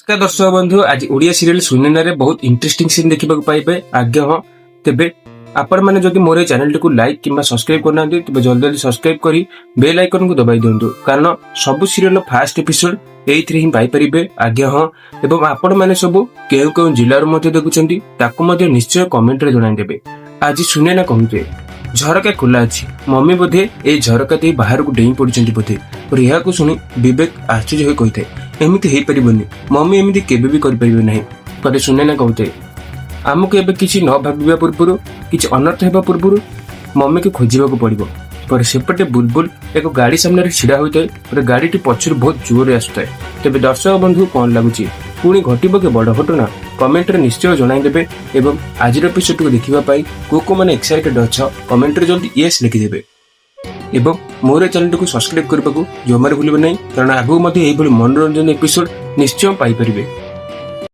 ନମସ୍କାର ଦର୍ଶକ ବନ୍ଧୁ, ଆଜି ଓଡ଼ିଆ ସିରିଏଲ ସୁନେନାରେ ବହୁତ ଇଣ୍ଟରେଷ୍ଟିଂ ସିନ୍ ଦେଖିବାକୁ ପାଇବେ। ଆଜ୍ଞା ହଁ, ତେବେ ଆପଣମାନେ ଯଦି ମୋର ଏହି ଚ୍ୟାନେଲଟିକୁ ଲାଇକ୍ କିମ୍ବା ସବସ୍କ୍ରାଇବ କରିନାହାନ୍ତି, ତେବେ ଜଲ୍ଦି ଜଲ୍ଦି ସବସ୍କ୍ରାଇବ କରି ବେଲ୍ ଆଇକନକୁ ଦବାଇ ଦିଅନ୍ତୁ, କାରଣ ସବୁ ସିରିଏଲର ଫାଷ୍ଟ ଏପିସୋଡ ଏଇଥିରେ ହିଁ ପାଇପାରିବେ। ଆଜ୍ଞା ହଁ, ଏବଂ ଆପଣମାନେ ସବୁ କେଉଁ କେଉଁ ଜିଲ୍ଲାରୁ ମଧ୍ୟ ଦେଖୁଛନ୍ତି, ତାକୁ ମଧ୍ୟ ନିଶ୍ଚୟ କମେଣ୍ଟରେ ଜଣାଇଦେବେ। ଆଜି ସୁନେନା କହୁଥାଏ, "ଝରକା ଖୋଲା ଅଛି, ମମି ବୋଧେ ଏଇ ଝରକା ଦେଇ ବାହାରକୁ ଡେଇଁ ପଡିଛନ୍ତି ବୋଧେ।" ପରେ ଏହାକୁ ଶୁଣି ବିବେକ ଆଶ୍ଚର୍ଯ୍ୟ ହୋଇ କହିଥାଏ, "ଏମିତି ହେଇପାରିବନି, ମମି ଏମିତି କେବେ ବି କରିପାରିବେ ନାହିଁ।" ପରେ ସୁନେନା କହୁଥାଏ, "ଆମକୁ ଏବେ କିଛି ନ ଭାବିବା ପୂର୍ବରୁ, କିଛି ଅନର୍ଥ ହେବା ପୂର୍ବରୁ ମମିକୁ ଖୋଜିବାକୁ ପଡିବ।" ପରେ ସେପଟେ ବୁଲବୁଲ ଏକ ଗାଡି ସାମ୍ନାରେ ଛିଡା ହୋଇଥାଏ। ପରେ ଗାଡିଟି ପଛରୁ ବହୁତ ଜୋରରେ ଆସୁଥାଏ। ତେବେ ଦର୍ଶକ ବନ୍ଧୁ, କଣ ଲାଗୁଛି, ପୁଣି ଘଟିବ କି ବଡ ଘଟଣା? କମେଣ୍ଟରେ ନିଶ୍ଚୟ ଜଣାଇଦେବେ ଏବଂ ଆଜିର ଏପିସୋଡକୁ ଦେଖିବା ପାଇଁ କୋଉ କୋଉମାନେ ଏକ୍ସାଇଟେଡ୍ ଅଛ, କମେଣ୍ଟରେ ଜଲ୍ଦି ୟେସ୍ ଲେଖିଦେବେ ଏବଂ ମୋର ଏ ଚ୍ୟାନେଲଟିକୁ ସବସ୍କ୍ରାଇବ କରିବାକୁ ଜମାରୁ ଭୁଲିବେ ନାହିଁ, କାରଣ ଆଗକୁ ମଧ୍ୟ ଏଇଭଳି ମନୋରଞ୍ଜନ ଏପିସୋଡ ନିଶ୍ଚୟ ପାଇପାରିବେ।